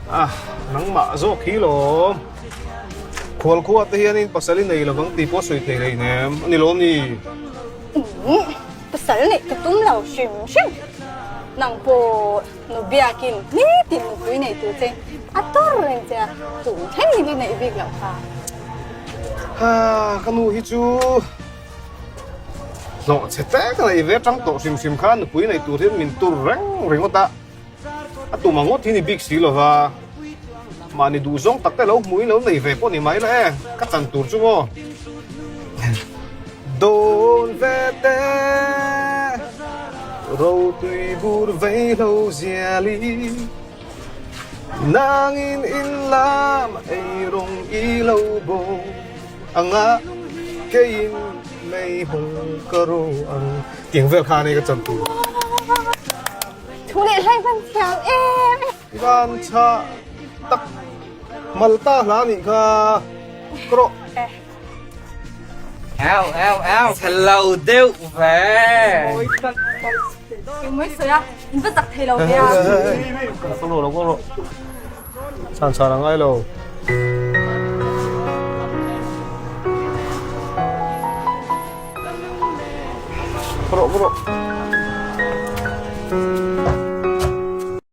Ah, nangmah zawk hi lawm. Khual khuah te hianin pasal i nei lovang tih pawh sawi thei hleinem a ni lawm ni? Umm, pasal neih ka tum lo hrim hrim. Nang pawh nu biakin nitin nupui nei tur che a tawr reng che a, tun thleng in i neih bik loh kha. Ha, ka nu hi chu hlawh chhe te ka neih ve atang tawh hrim hrim kha nupui nei tur hian min tur reng ringawt a. A tum ang ngawt hi ni bik si lova, mahni duh zawng tak te lo hmuhin lo nei ve pawh ni mai la e, ka chan tur chu maw. Dawn ve te, rotui bur vei lo ziali, nangin in lam ei rawng i lo bo anga keiin mei hawng ka ro ang. Tiang vel kha a nei ka chan tur. Thu leh hlai hman thiam em em. Van chha tak Malta hla nih kha ka rawh. Au au au chhelo deuh ve. Engmai sawi a, in va zak thei lo ve a. Ka rawh lo ka rawh. Chhan chhan a ngai lo. Ka rawh ka rawh.